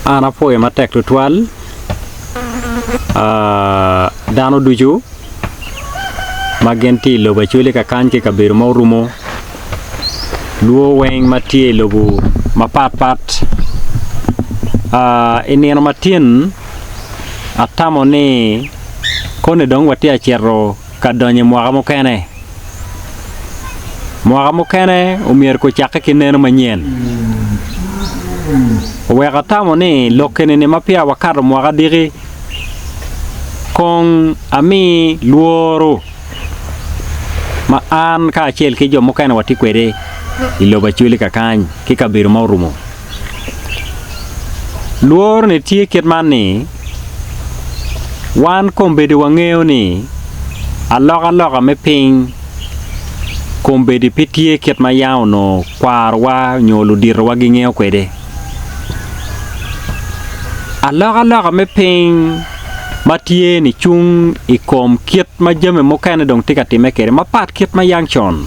An apwoyo matek tutwal dano ducu ma gin tye i lobo Acholi kakany ki kabedo ma orumo lwor weng ma tye i lobo mapat pat i nino matin atamo ni koni dong watye ka cito ka donyo i mwaka mukene. Mwaka mukene omyero gucakke ki neno manyen. Oweko atamo ni lok eni-ni ma peya wakato mwaka diki, kong ami lworo ma an kacel ki jo mukene watye kwede i lobo Acholi kakany ki kabedo ma orumo. Lworo-ni tye kit man ni, wan kombeddi wangeyo ni alokaloka me piny kombeddi pe tye kit ma yam onongo kwarowa nyo luditowa gingeyo kwede. Alokaloka me piny ma tye-ni cung i kom kit ma jami mukene dong tye ka timme kwede mapat kit ma yam con.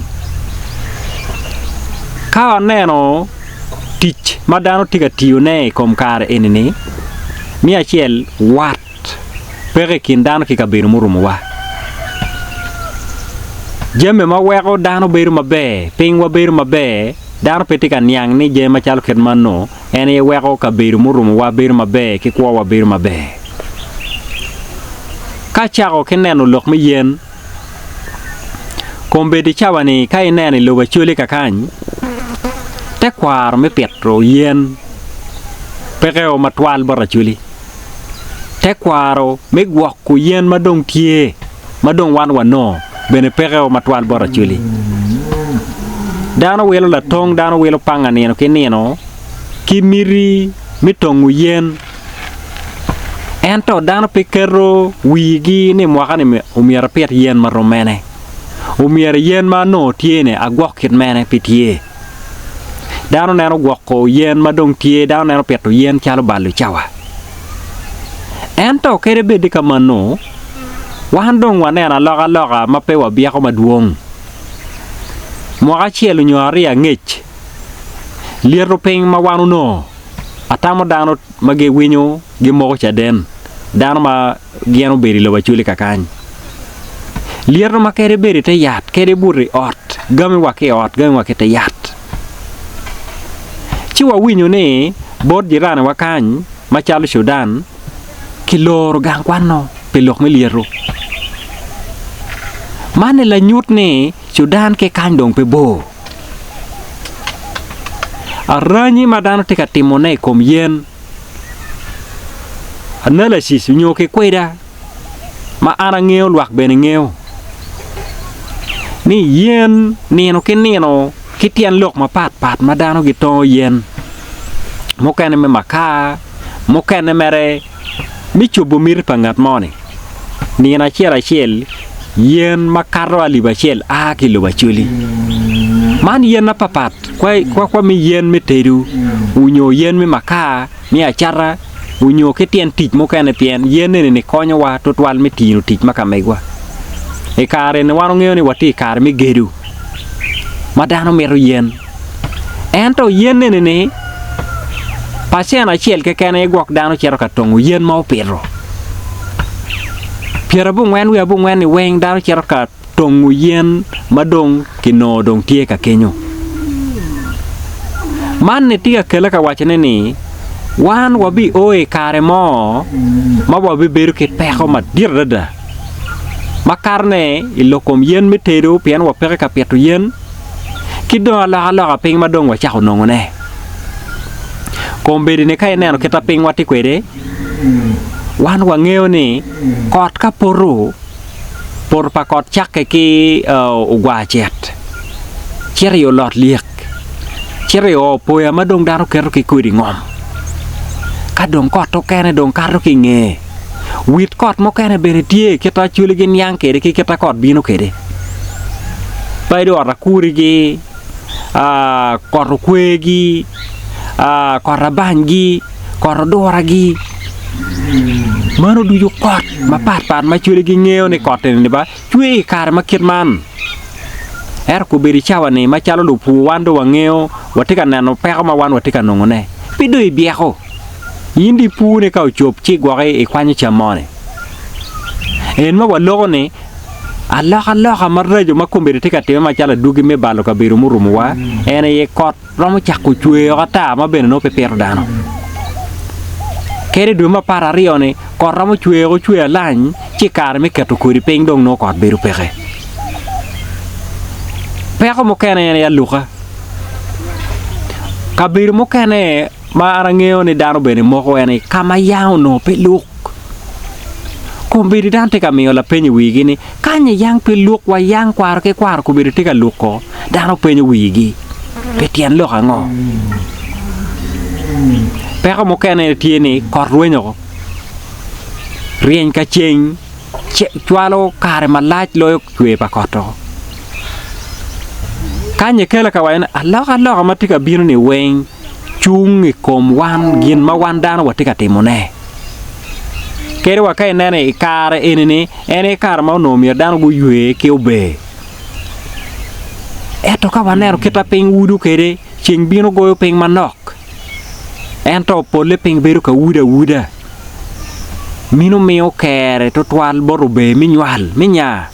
Ka waneno tic ma dano tye ka tiyone i kom kare eni-ni, me acel wat peke i kin dano ki kabedo murumowa. Jami ma weko dano bedo maber, pinywa bedo maber, dano pe tye ka niang ni jami macalo kit meno en aye weko kabedo murumowa bedo maber ki kwowa bedo maber. Ka acako ki neno lok me yen, Kombeddi cawa-ni ka ineno i lobo Acholi kakany, tekwaro me pito yen pekeo matwal bot Acholi. Tekwaro me gwoko yen ma dong tye ma dong wan wanongo bene pekeo matwal bot Acholi. Dano wilo latong, dano wilo panga nino ki nino ki miti me tongo yen. Ento dano pe keto wigi ni mwaka-ni omyero apit yen ma rom mene, omyero yen ma anongo tye-ni agwok kit mene pi tye. Dano neno gwoko yen ma dong tye, dano neno pito yen calo balo cawa. Ento kadi bed ni kamano, wan dong waneno alokaloka ma pe wabyeko madwong. Mwaka acel nyo aryo angec, lyeto piny ma wan onongo, atamo dano ma giwinyo gimoko caden, dano ma gin obedo i lobo Acholi kakany. Lyeto ma kadi ibedo i te yat, kadi ibuto i ot, gami wa ki i ot, gami wa ki i te yat. Ci wawinyo ni bot jiraniwa kany macalo Cudan, kiloro gang kwanno pi lok me lyeto. Man-ni lanyut ni Cudan ki kany dong pe bor. Aranyi ma dano tye ka timone i kom yen, analysis nyo ki kweda ma an angeyo lwak bene ngeyo ni yen nino ki nino ki tyen lok mapat pat ma dano gitongo yen mukene me makar mukene mere me cobo miti pa ngat moni. Nino acel acel yen makato alip acel a ki i lobo Acholi. Man yen mapapat kwa me yen me tedo onyo yen me makar me acata onyo ki tyen tic mukene pien yen eni konyowa tutwal me tino tic ma ka megwa. I kare eni wan wangeyo ni watye i kare me gedo ma dano mito yen. Ento yen eni-ni, pacen acel keken aye gwok dano cito ka tongo yen ma opito. Pyerabongwen wiye abongwen-ni weng dano cito ka tongo yen ma dong kinongo dong tye ka kenyo. Man ni tye ka kele ka wacone ni wan wabio i kare mo ma wabibedo ki peko madit adada makatone i lok kom yen me tedo pien wapeke ka pito yen. ki dong alokaloka piny ma dong wacako nongone. Kombeddi-ni ka ineno kit ma pinywa tye kwede, wan wangeyo ni kot ka poto, poto pa kot cakke ki ogwar cet, cito i olot lyek, cito i oo poya ma dong dano keto ki kodi ngom. Ka dong kot okene dong kato ki i ngeye. Wit kot mukene bene tye kit ma acholi giniang kwede ki kit ma kot bino kwede. Bedo ot akurigi, kot okwergi, kot abanygi, kot oduragi, meno ducu kot mapatpat ma acholi gingeyo ni kot eni ba cwer i kare ma kit man. Ento kobedo i cawa-ni macalo lupur wan dong wangeyo watye ka neno peko ma wan watye ka nongone pe dong ibyeko. In di pur-ni ka ocop ci igwoki ikwanyo cam moni. En ma waloko ni alokaloka maraco ma kombeddi tye ka timme macalo adwogi me balo kabedo murumowa en aye kot romo cako cwer woko ata ma bene nongo pe pito dano. Kadi i dwe me apararyo-ni kot romo cwer woko cwer alany ci i kare me keto kodi piny dong nongo kot bedo peke. Peko mukene en aye aluka. Kabedo mukene ma an angeyo ni dano bene moko en aye ka ma yam onongo pe luk. Kombeddi dano tye ka miyo lapeny i wigi ni, 'Kany yang pe luk wa yang kwaro ki kwaro kobedo tye ka luko?' Dano penyo wigi pi tyen lok ango? Peko mukene tye ni kot rwenyo woko. Ryeny ka ceng cwalo kare malac loyo cwer pa kot woko. Kany ekela ka waco ni alokaloka ma tye ka bino-ni weng cung i kom wan gin ma wan dano watye ka timone. Kadi wa ka ineno i kare eni-ni, en aye kare ma onongo myero dano guywe ki ober. Ento ka waneno kit ma piny wudo kwede, ceng bino goyo piny manok, ento polle piny bedo ka wudo awuda. Meno miyo kere tutwal bot ober me nywal, me nya.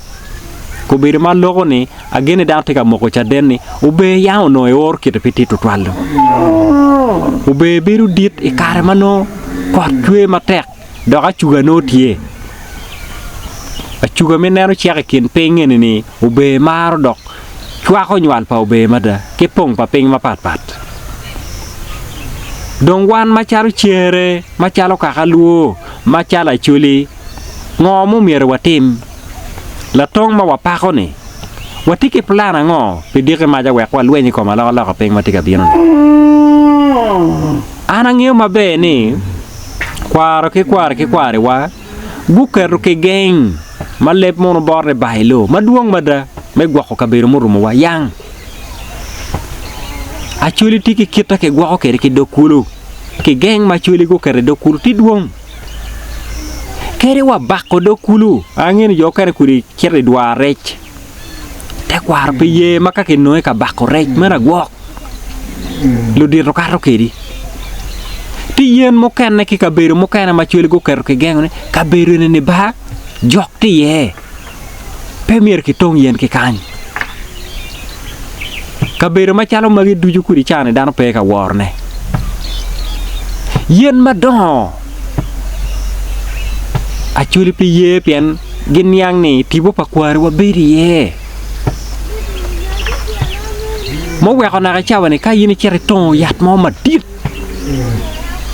Kobedo ma loko ni, Ageno ni dano tye ka moko caden ni ober yam onongo eoro kite pe tye tutwal dong. Ober bedo dit i kare ma nongo kot cwer matek dok acuga nongo tye. Acuga ma ineno cek i kin piny eni ni ober maro dok cwako nywal pa ober mada ki pong pa piny mapat pat. Dong wan macalo cere, macalo kaka lwo, macalo acholi, ngo ma omyero watim? Latong ma wapako-ni, watye ki plan ango pi diki maca wek walweny i kom alokaloka piny ma tye ka bino-ni? An angeyo maber ni kwaro ki kwari ki kwariwa guketo kigeng ma leb munu bot ni bailo madwong mada me gwoko kabedo murumowa yang. Acholi tye ki kite kigwoko kwede ki dog kulu. Kigeng ma acholi guketo i dog kulu tye dwong. Kadi wa bako dog kulu, angeyo ni jo okene kudi cito i dwar rec. Tekwaro pe ye ma ka kinonge ka bako rec meno agwok ludito kato kedi. Tye yen mukene ki kabedo mukene ma cwali guketo kigengo ni kabedo eni ni ba jok tye iye. Pe myero kitong yen ki kany. Kabedo macalo magi ducu kudi ca-ni dano pe ka worone. Yen madongo Acholi pe ye pien giniang ni tipo pa kwariwa bedo iye. Muweko naka i cawa-ni ka in icito itongo yat mo madit,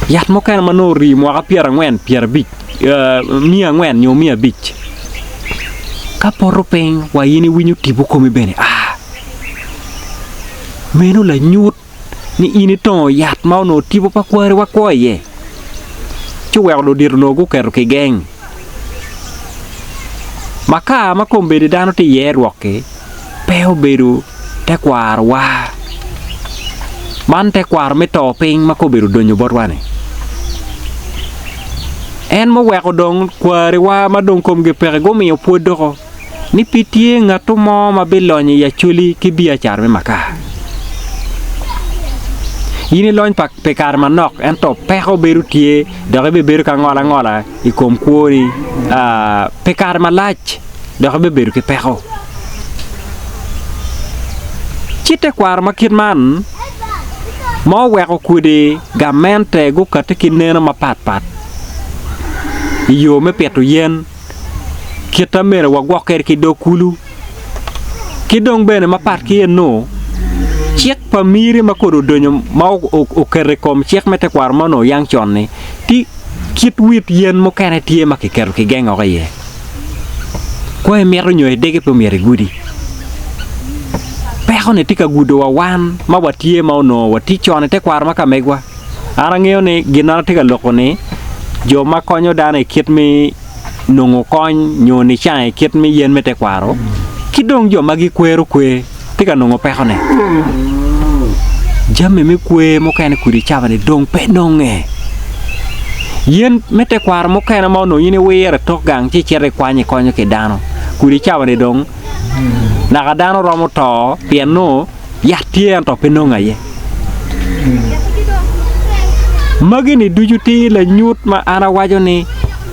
yat mukene ma nongo ori mwaka pyerangwen, pyerabic, miya angwen nyo miya abic, ka poto piny wa in iwinyo tipo komi bene a. Meno lanyut ni in itongo yat ma onongo tipo pa kwariwa kwo iye, ci oweko ludito onongo guketo kigeng. Makar ma kombeddi dano tye iye rwok-ki pe obedo tekwarowa. Man tekwaro me to piny ma kombeddi odonyo botwa-ni. En muweko dong kwariwa ma dong komgi peke gumiyo pwod doko. ni pe tye ngat mo ma bilonyo i Acholi ki biacara me makar. In ilony pi kare manok ento peko bedo tye dok ibibedo ka ngolo angola i kom kwoni pi kare malac dok ibibedo ki peko. Ci tekwaro ma kit man ma oweko kodi gamente gukati ki neno mapat pat i yo me pito yen. kit ma myero wagwok kwede ki dog kulu, ki dong bene mapat ki eno, cik pa miri ma kodi odonyo ma oketo i kom cik me tekwaro ma onongo yang con-ni, tye kit wit yen mukene tye ma kiketo kigeng woko iye. Kong imito nyo idege pe myero igudi. Peko-ni tye ka gudo wa wan ma watye ma onongo watye con i tekwaro ma ka megwa. An angeyo ni gin ma atye ka loko ni jo ma konyo dano i kit me nongo kony nyo nicang i kit me yen me tekwaro ki dong jo ma gikwero kwer tye ka nongo pekone. Jami me kwer mukene kudi cawa-ni dong pe nonge. Yen me tekwaro mukene ma onongo in iwiro i tok gang ci icito ikwanyo ikonyo ki dano kudi cawa-ni dong naka dano romo to pien nongo Yat tye ento pe nongo aye. Magi-ni ducu tye lanyut ma an awaco ni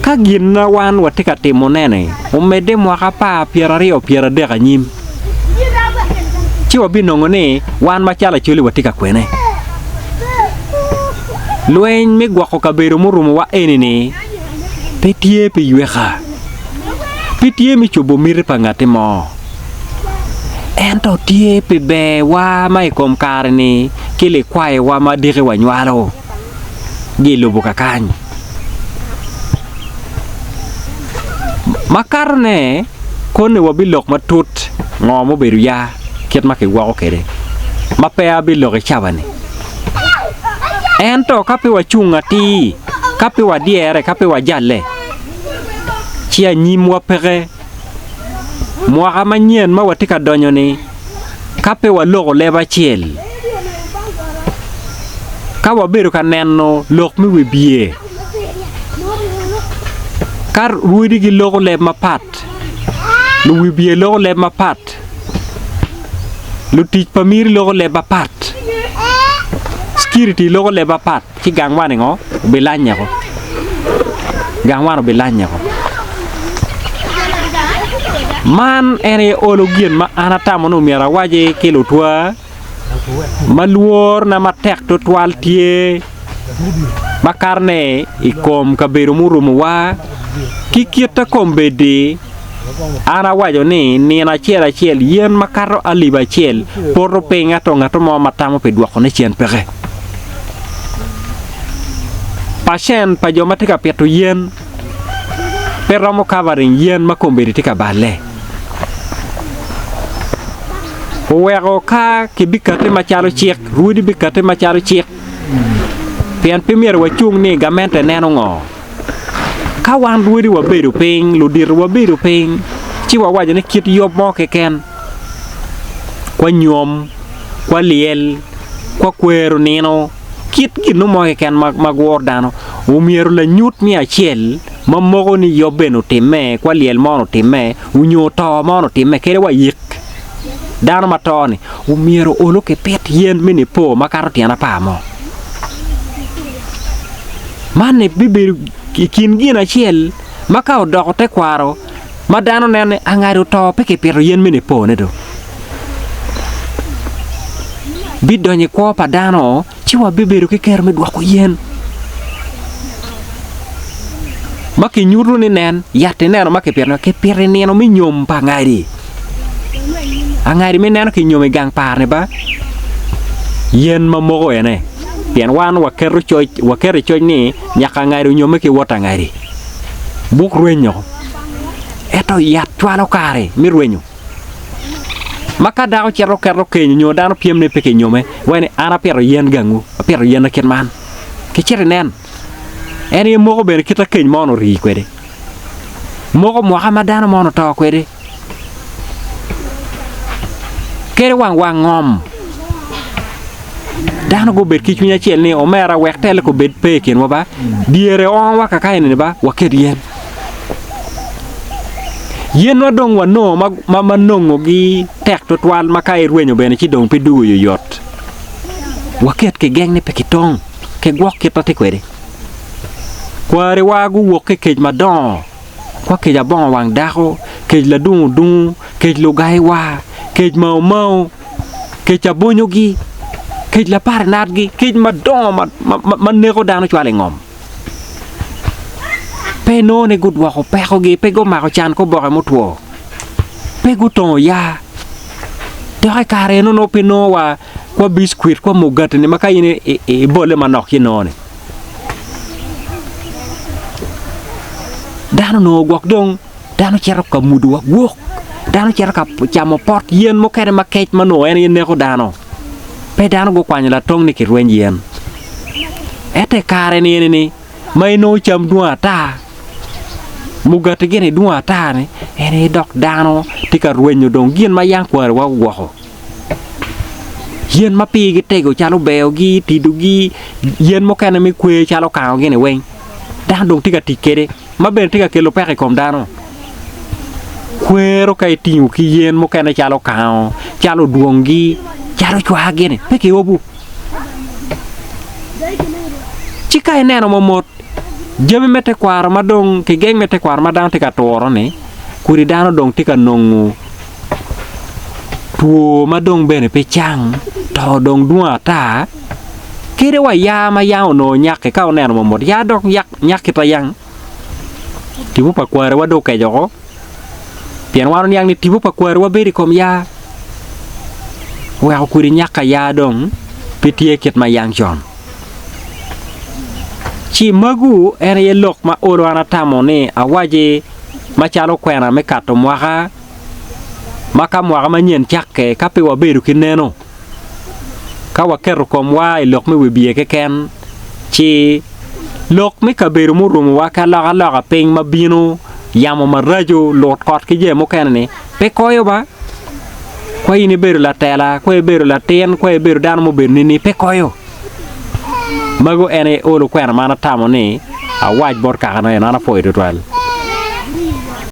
ka gin ma wan watye ka timone-ni omedde mwaka apar, pyeraryo, pyeradek anyim, ci wabinongo ni wan macalo Acholi watye ka kwene. Lweny me gwoko kabedo murumowa eni-ni pe tye pi yweka, pe tye me cobo miti pa ngatti mo, ento tye pi berwa ma i kom kare-ni ki likwayowa ma diki wanywalo gi i lobo kakany. Makatone, koni wabilok matut ngo mubedo ya kit ma kigwoko kwede ma pe abilok i cawa-ni. Ento ka pe wacung atir, ka pe wadyere, ka pe wajalle, ci anyimwa peke. Mwaka manyen ma watye ka donyo-ni, ka pe waloko leb acel, ka wabedo ka neno lok me wibye, ka rwodi giloko leb mapat, luwibye loko leb mapat, lutic pa miri loko leb mapat, cikiriti loko leb mapat, ci gang man ngo obilanyeko, gang man obilanyeko. Man en aye olo gin ma an atamo ni myero awaci ki lutwa ma lworona matek tutwal tye makato-ne i kom kabedo murumowa ki kite kombeddi An awaco ni, nino acel acel yen makato alip acel poto piny ento ngat mo ma tamo pi dwokone cen peke. Pacen pa jo ma tye ka pito yen pe romo covering yen ma kombeddi tye ka balle. Oweko ka kibikati macalo cik, rwodi bikati macalo cik pien pe myero wacung ni gamente neno ngo. Ka wan rwodi wabedo piny, ludito wabedo piny, ci wawaco ni kit yub mo keken, kwa nyom, kwa lyel, kwa kwero nino, kit gin mo keken ma guro dano, omyero lanyut me acel ma moko ni yub eni otimme, kwa lyel moni otimme, nyo to moni otimme kadi wa yik dano ma to-ni, omyero olo kipit yen me nipo makato tyen apar mo. Man bibedo i kin gin acel ma ka odoko tekwaro ma dano neno ni angado oto pe kipito yen me nipone do. Bidonyo i kwo pa dano ci wabibedo ki kero me dwoko yen ma kinyuto ni nen yat ineno ma kipito kipito i nino me nyom pa angadi. Angadi ma ineno kinyomo i gang par-ni ba yen ma moko ene pien wan waketo coc waketo i coc ni nyaka angadi onyomme ki wot angadi buk rwenyo ento yat cwalo kare me rwenyo ma ka dako cito keto keny nyo dano pyem ni pe kinyome waci ni an apito yen gangu apito yen kit man kicit inen en aye moko bene kit ma keny moni ori kwede moko mwaka ma dano moni oto kwede. Kadi wang wang ngom, dano gubed ki cwiny acel ni omera wek telle kubed pe i kinwa ba, dyere ongo wa kaka eni ba waket yen. Yen ma dong wanongo ma, ma, ma nongogi tek tutwal ma ka irwenyo bene ci dong pe dugo yoyot. Waket kigeng ni pe kitong, kigwok kit ma tye kwede. Kwariwa guwok ki kec madongo. Kwa kec abongo wang dako, kec ladungu dungu, kec lugai war, kec mau mau, kec abonyogi, kec laparinatgi, kec madongo ma neko dano cwalo i ngom. Pe inongo ni gudwoko pekogi, pe gumako can ki oboke mutwo, pe gutongo yaa. Dok i kare eno nongo pe inongo wa kwa bickwit, kwa mugati-ni ma ka in ibole manok ci inongo-ni. Dano onongo gwok dong dano cito ka mudo wa gwok dano cito ka camo pot yen mukene makec ma nongo en aye neko dano pe dano gukwanyo latong ni kirweny yen ento i kare ni eni ma inongo cam dwong ata mugati gini dwong ata ni en aye dok dano tye ka rwenyo dong gin ma yang kwariwa ogwoko. Yen ma pigi tego calo obeogi, tidogi, yen mukene me kwer calo okango gini weng dano dong tye ka tic kwede ma bene tye ka kelo peko i kom dano. Kwero ka itingo ki yen mukene calo okango, calo odwongi, calo cwa gini pe kiobo. ka ineno momot, jami me tekwaro ma dong kigeng me tekwaro ma dano tye ka turo-ni, kodi dano dong tye ka nongo two ma dong bene pe cang, to dong dwong ata, kadi wa yaa ma yam onongo nyakke ka wuneno momot, yaa dok nyak kit ayang. Tipo pa kwariwa dong okeco woko, pien wan oniang ni tipo pa kwariwa bedo i kom yaa, oweko kodi nyak ka yaa dong pe tye kit ma yang con. Ci magu en aye lok ma olo an atamo ni awaci macalo kwena me kato mwaka ma ka mwaka manyen cakke ka pe wabedo ki neno ka waketo komwa i lok me wibye keken ci lok me kabedo murumowa ki alokaloka piny ma bino, yamo maraco, lut kot ki jami mukene-ni pe koyo ba. Kwa in ibedo latela, kwa ibedo latin, kwa ibedo dano mubedo nini pe koyo. Mago en aye olo kwena ma an atamo ni awac bot kakana eno an apwoyo tutwal.